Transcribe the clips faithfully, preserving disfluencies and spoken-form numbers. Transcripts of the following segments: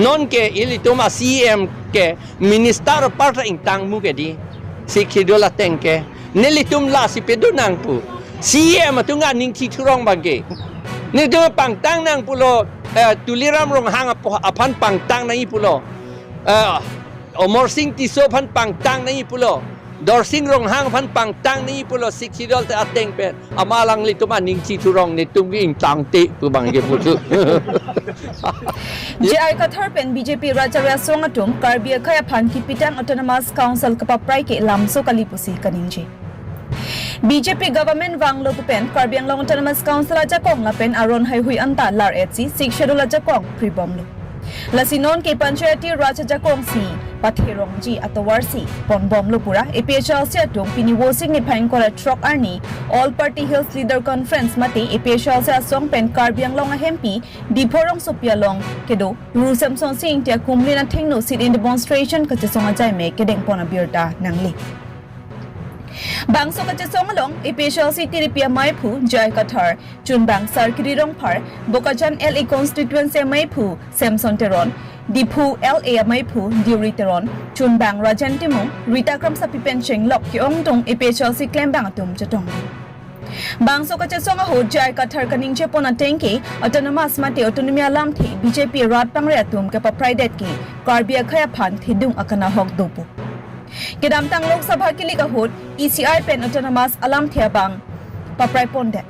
Non ke ilitum a C E M ke minister apar ta ingtang mu ke di. Sixth Schedule ateng ke. Nelitum lasi pedo nang pu. C E M atum aning chithurong abang ke. Nelitum pangtang nang pulo, eh, Tuliram Ronghang apo-, aphan pangtang nangji pulo. Eh, Amarsing Tisso aphan pangtang nangji pulo. Dorsing Ronghang aphan pangtang nangji pulo Sixth Schedule ateng pen. Amat alanglitum aning chithurong, netum ke ingtangte pu abang ke putu. J I Kathar pen B J P rat asong atum Karbi akhei aphan kipitang Autonomous Council kapaprai ke lamso kali pusi kaningje. B J P government vanglo pu pen Karbi Anglong Autonomous Council ajakong lapen aron heihui anta lar-etsi Sixth Schedule ajakong pribomlo. Lasi non ke Panchayati Raj ajakong si patherongji atovar si ponbomlo pura A P H L C atum pini Vosik niphai ingkoi ra throk arni All Party Hills Leader Conference mate A P H L C asong pen Karbi Anglong ahempi Diphu rongsopi along kedo Ru Semsonsing Ingti akumlin athengno sit-in demonstration kachesong ajaime kedengpon abirta nangle. Bangso kachesong along A P H L C tiripi amaiphu J I Kathar, chunbang Sarkiri Rongphar, Bokajan L A constituency amaiphu Samson Teron, Diphu L A amaiphu Deuri Teron, chunbang Rajen Timung, Rita Kramsapi pen chenglok ke-ongdung A P H L C klembang atum chetong. Bangso kachesong ahut J I Kathar kaningjepon ateng ke Autonomous mate Autonomy alamthe B J P rat pangre atum kepapraidet ke Karbi akhei aphan thedung akanahok do pu. Kedamtang Lok Sabha kilik ahut E C I pen Autonomous alamthe abang papraipondet.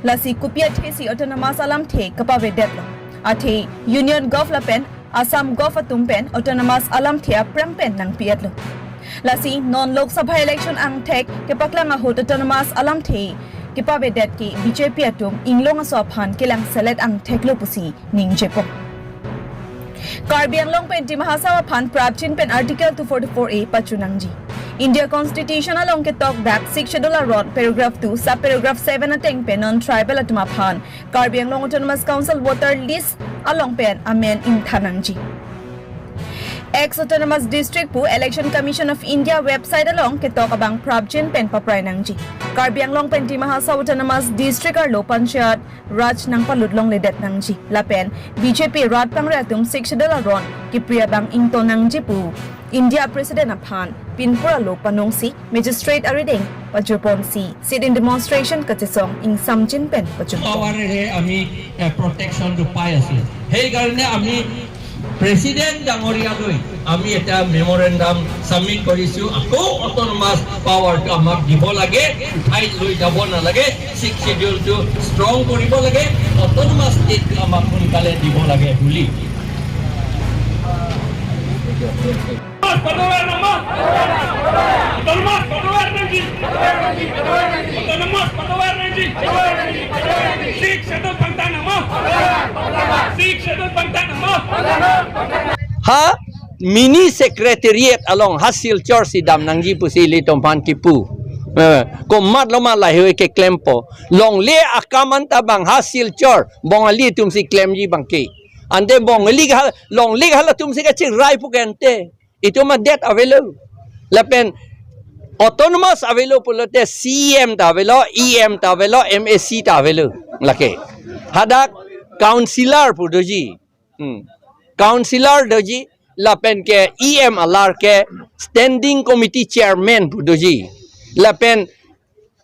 Lasi kopi athesi Autonomous alamthe kapavedetlo. Athe Union Gov lapen Assam Gov atum pen Autonomous alamthe aphrang pen nangpi-etlo. Lasi non Lok Sabha election angthek kepaklang ahut Autonomous alamthe kepavedet ke B J P atum inglong aso aphan kelangselet angtheklo pusi ningjepo. Karbi Anglong pen Dima Hasao aphan prapjin pen Article two forty-four A pachunangji. India Constitution along ketok dak Sixth Schedule aron paragraph two sub paragraph seven ateng pen non-tribal atum aphan Karbi Anglong Autonomous Council voter list along pen amen ingthan nangji. Ex Autonomous District pu Election Commission of India website along ketok abang prapjin pen paprai nangji. Karbi Anglong pen Dima Hasao Autonomous District arlo Panchayat Raj nangpalut longledet nangji. Lapen B J P rat pangre atum Sixth Schedule aron kepri abang ington nangji pu India President aphan pinpur alo panongsi magistrate arideng pajirponsi sit-in demonstration kachesong ingsamjin pen pajirpon. Power he ami, eh, protection to pai ase. He karone ami President dangorialoi ami eta memorandum submit korisu, ako autonomous power to amak dibo lage, uthai loi jabo nalage, Sixth Schedule to strong koribo lage, autonomous state to amak sonkale dibo lage buli. Autonomous patovar nangji. Autonomous patovar nangji. Autonomous patovar nangji. Sixth Schedule pangtang nangma. Sixth Schedule pangtang nangma. Ha mini secretariat along ha Silchar si dam nangji pusi ilitum aphan kipu. Eh, komatlo ma lahei keklempo. Longle akam anta abang ha Silchar Bongali atum si klemji abang ke. Ante Bongali ha, longle halatum si kachingrai pu ke ante. Itum adet avelo. Lapen autonomous avelo pulote C E M ta avelo, E M ta avelo, M A C ta avelo. Lake. Hadak councillor pu doji. Hmm. Councillor doji, lapen ke E M alar ke standing committee chairman pu doji. Lapen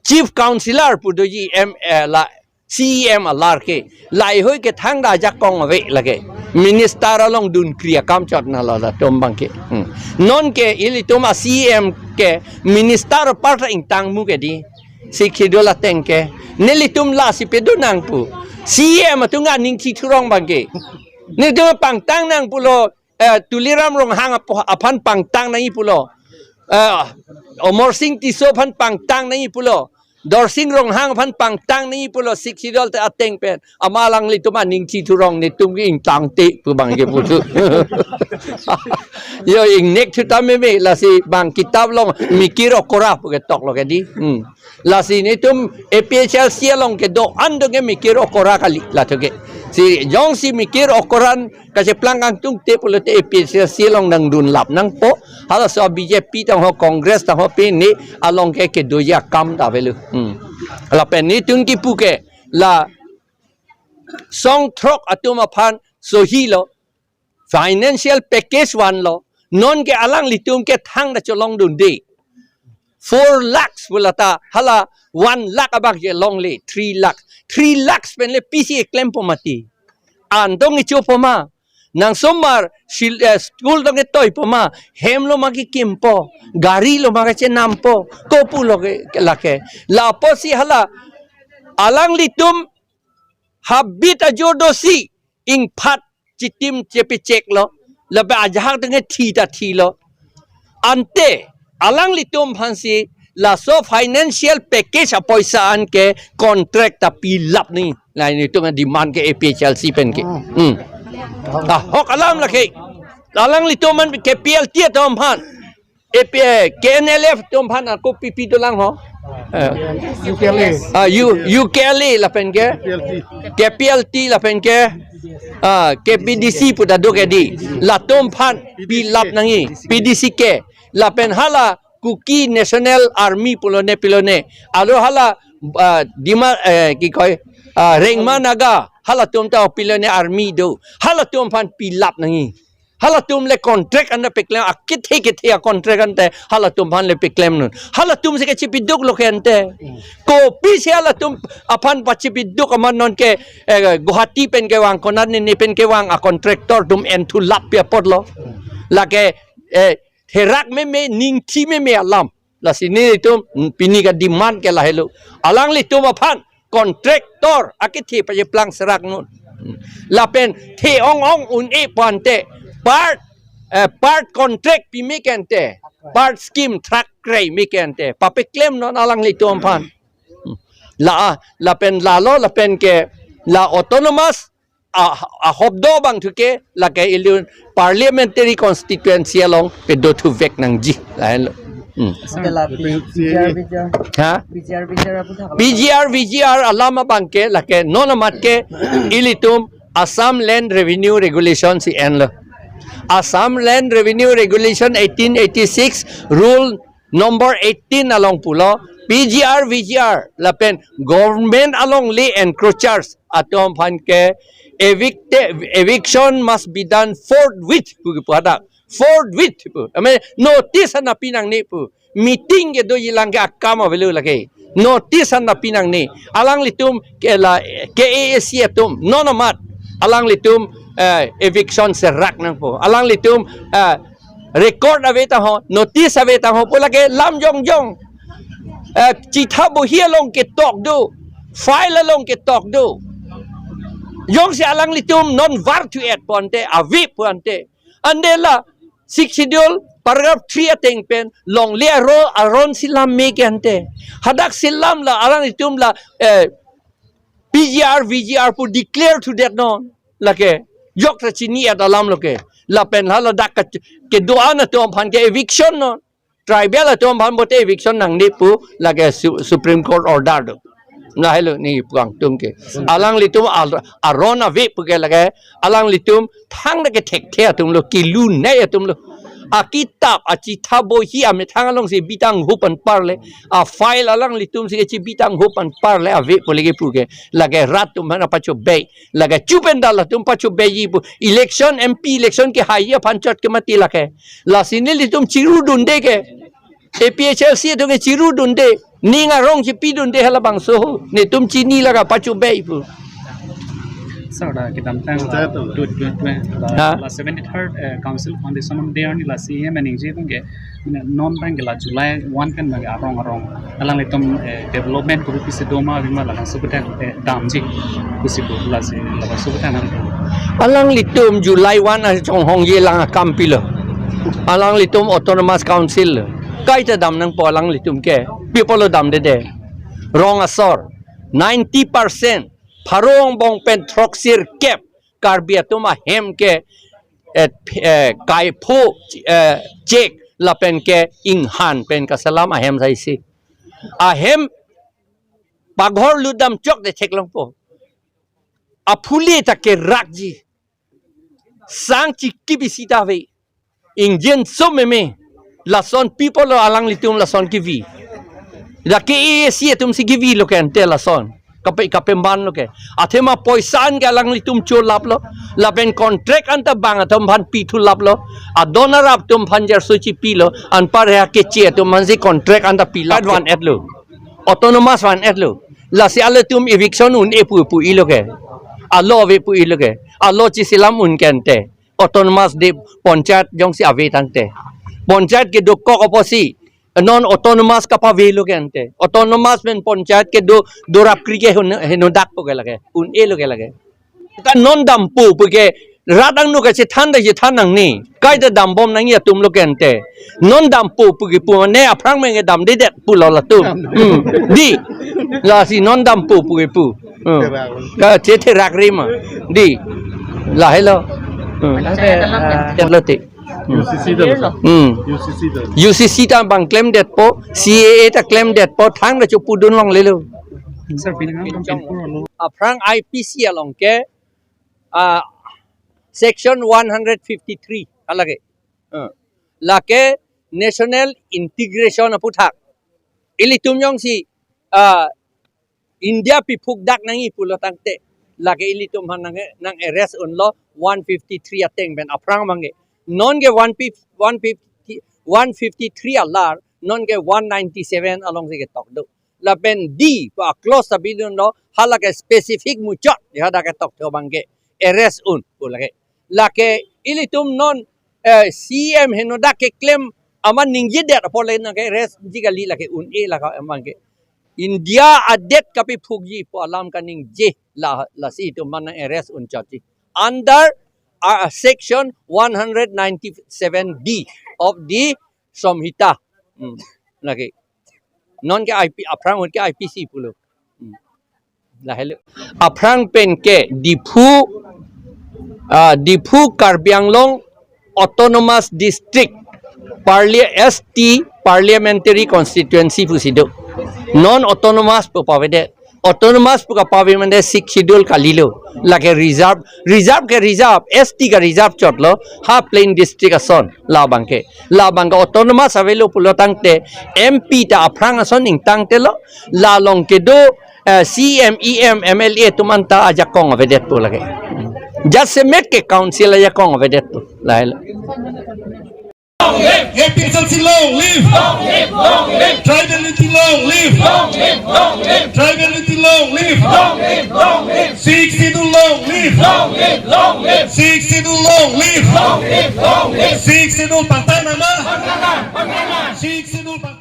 chief councillor pu doji M, eh, la C E M alar ke. Lahei ke thangta ajakong ave lake. Minister along dunkri akam chot na lo latum abang ke. Hmm. Non ke ilitum a C E M ke minister apar ta ingtang mu ke di. Sixth Schedule ateng ke. Nelitum lasi pedo nang pu. C E M atum aning chithurong abang ke. Nelitum pangtang nang pulo, eh, Tuliram Ronghang apo-, aphan pangtang nangji pulo. Eh, Amarsing Tisso aphan pangtang nangji pulo. Dorsing Ronghang aphan pangtang nangji pulo Sixth Schedule ateng pen. Amat alanglitum aning chithurong, netum ke ingtangte pu abang ke putu. Yo ingnek thuta meme lasi abang kitab along mikir okora pu ketok lo ke di. Hmm. Lasi netum A P H L C along kedo-an do ke mikir okora kali latum ke. Si jongsi mikir okoran kacheplang kangtungte pulote A P H L C along nangdun lap nangpo. Halaso B J P tangho Congress tangho pini along ke kedoji akam ta avelo. Hmm. Lapen netum kipu ke la song throk atum aphan sohi lo. financial package vanlo, non ke alanglitum ke thangta cholongdunde. Four lakhs pu lata hala one lakh abang chelongle, three lakh. Three lakhs pen le pisi klempo mati. An tong icho poma. Nang somar sil-, eh, school tong etoipo ma, hem lo ma kekimpo, gari lo ma kechenampo, kopu lo ke, ke lake. Lapusi hala, alanglitum habit ajor dosi, ingphat chitim chepechek lo, lapen ajahak tong ethi ta thi lo. Ante, alanglitum aphansi, laso financial package apoisa an ke contract ta pilap ni. La nelitum ademand ke A P H L C pen ke. Hmm. Hmm. Ahok alam lake. Alanglitum an K P L T atum aphan. A P, eh, K N L F atum aphan ako P P dolang ho. Eh. U K L A. Ah, U-, U K L A lapen ke. P L T. K P L T lapen ke. Ah, K P D C pu ta do ke di. Latum aphan pilap nangji. P D C ke. Lapen hala Kuki National Army pulo ne pilo ne. Alo hala, ah, Dima, eh, ki koi, ah, Rengma Naga. Halatum ta pilo ne army do. Halatum aphan pilap nangji. Halatum le contract anta peklem, akethe kethe a contract anta halatum aphan le peklem non. Halatum si kachipiduk lo ke ante. Kopisi halatum aphan pachipiduk amat non ke, eh, Guwahati pen kevang, konat ne ne pen kevang a contractor atum en thu lap pi apotlo. Lake, eh, therak meme, ningthi meme alam. Lasi nelitum, mm, pini ka demand ke lahelo. Alanglitum aphan contractor akethe pacheplang serak non. Mm. Lapen the ong ong un-e pu ante. Part, eh, part contract pime ke ante. Part scheme track krei me ke ante. Papeklem non alanglitum aphan. Mm. La, ah, lapen lalo, lapen ke la autonomous a, ahop do abang thu ke, lake ilitum parliamentary constituency along pedo thuvek nangji. Lahenlo. Hmm. Ante la P G R, V G R. Ha? P G R, V G R aputhak. P G R, V G R alam abang ke, lake non amat ke, ilitum Assam Land Revenue Regulation si enlo. Assam Land Revenue Regulation eighteen eighty-six rule number eighteen along pulo, P G R, V G R, lapen government alongle encroachers atum aphan ke evicte-, eviction must be done forthwith pu kipu hadak. Forthwith pu. Ame notice an pi nangne pu. Meeting kedoji lang ke akam avelo lake. Notice an pi nangne. Alanglitum ke la K A A C atum. Non amat. Alanglitum, eh, eviction serak nangpo. Alanglitum, eh, record ave tangho, notice ave tangho, pu lake lam jongjong. Eh, chitha bohi along ketok do, file along ketok do. Jongsi alanglitum non var thu et pu ante, ave pu ante. Ante la Sixth Schedule, paragraph three ateng pen, longle aro-, aron si lam me ke ante. Hadak si lam la, alanglitum la, eh, P G R, V G R pu declare thudet non. Lake, jok ta chini et alam lo ke. Lapen hala dak ke, kedo-an atum aphan ke eviction non. Tribal atum aphan bote eviction nangne pu, lake Su-, Supreme Court order do. Lahelo neli pu angtung ke. Alanglitum al-, aron ave pu ke lake, alanglitum thangta kethekthe atum lo, kelun nei atum lo. Akitap, achitha bohi amethang along si bitang hup anpar le, a file alanglitum si kachibitang hup anpar le, ave pu lake pu ke, lake rat atum aphan pachobei, lake chupen dal atum pachobei ji pu, election, M P election kehai aphan chot ke mati lake, lasi nelitum chirudunde ke, A P H L C atum ke chirudunde, ning arong chipidunde halabangso ho, netum chini lake pachobei pu. Sir, la kedamtang la Panchayat tu. Tu, tu, tu, la, Ha? La seventy-third, eh, Council Foundation of Day arni la C E M ningje pu ke, mane non abang ke la July one pen abang ke arong arong. Alanglitum, eh, development ko pisi doma bima la laso abang, eh, damji. Pusi pu lasi laso abang nang. Alanglitum July one a chonghongji lang akam pilo. Alanglitum Autonomous Council lo. Kaita dam nangpo alanglitum ke. Pi apotlo damdede. Rong asor. Ninety percent. Pharo angbong pen throksirkep Karbi atum ahem ke, eh, eh, kaipho, eh, chek lapen ke inghan pen kaselam ahem saisi. Ahem paghor lutdam chokde theklongpo. Aphule ta kerakji. Sang chikip isi ta ave. Ingjinso meme. Lason pi apotlo alanglitum lason kevi. Lake A A C atum si kevi lo ke ante lason. Kape, kapeman lo ke. Athema poisa an ke alanglitum cholap lo. Lapen contract anta bang atum aphan pithu lap lo. Adon arap atum aphan jarso chipi lo. Anpar he keche atum aphan si contract anta pilap van-et lo. Autonomous van-et lo. Lasi ilitum eviction un-e pu pu-i lo ke. Alo ave pu-i lo ke. Alo chisilam un ke ante. Autonomous de panchayat jongsi ave tangte. Panchayat kedokok apotsi non autonomous kapave lo ke ante. Autonomous pen panchayat kedo dorap kri ke heno, henodak po ke lake. Un-e lo ke lake. Ta non dampo pu ke rat angno kachethan ta chethan nangne. Kaita dambom nangji atum lo ke ante. Non dampo pu kepu mane aphrang menge damdedet pulo latum. Hmm. Dei. Lasi non dampo pu kepu. Hmm. Kachetherak ri ma. Dei. Lahelo. Hmm. Lahelo te. Hmm. U C C ta lo, sir. Hmm. U C C ta lo. U C C ta bang klemdetpo, C A A ta klemdetpo, thangta chopudun longlelo. Sir, pinang kan pinpur ano? Aphrang I P C along ke, ah, section one hundred fifty-three, hala ke. Ah. Lake national integration aputhak. Ilitum jongsi, ah, India piphukdak nangji pulo tangte. Lake ilitum aphan nang, nang-arrest unlo one fifty-three ateng pen aphrang abangke. Non ke one fifty, one fifty, one fifty-three alar, non ke one ninety-seven alongsi ketok do. Lapen dei pu a-clause ta bidunlo, hala ke specific muchot, ya dak ketokthe abangke. Arrest un, pu lake. Lake ilitum non, eh, C M henodak keklem amat ningjedet apot le nang ke-arrest ji kali lake un-e lake abangke. India adet kapiphukji pu alam kaningje la, lasi itum aphan nang-arrest unchotji. Under, uh, section one hundred ninety-seven D of the Samhita. Hmm. Lake. Non ke I P, aphrang ahut ke I P C pulo. Hmm. Lahelo. Aphrang pen ke Diphu, ah, Diphu Karbi Anglong Autonomous District Parli-, S T Parliamentary Constituency pusi do. Non autonomous pu pavedet. Autonomous pu kapave mane Sixth Schedule kalilo. Lake reserve, reserve ke reserve, S T ke reserve chotlo, ha plain district ason, labangke. Labangke autonomous avelo pulo tangte, M P ta aphrang ason ingtangtelo, la along kedo, eh, C M, E M, M L A atum anta ajakong avedetpo lake. Jasemet ke council ajakong avedetpo. Lahelo. A P H L C long live! Long live, long live! Tribal unity long live! Long live, long live! Tribal unity long live! Long live, long live! Sixth Schedule long live! Long live, long live! Sixth Schedule long live! Long live, long live! Sixth Schedule pangthang nangma! Pangthang nang, pangthang nang! Sixth Schedule pangthang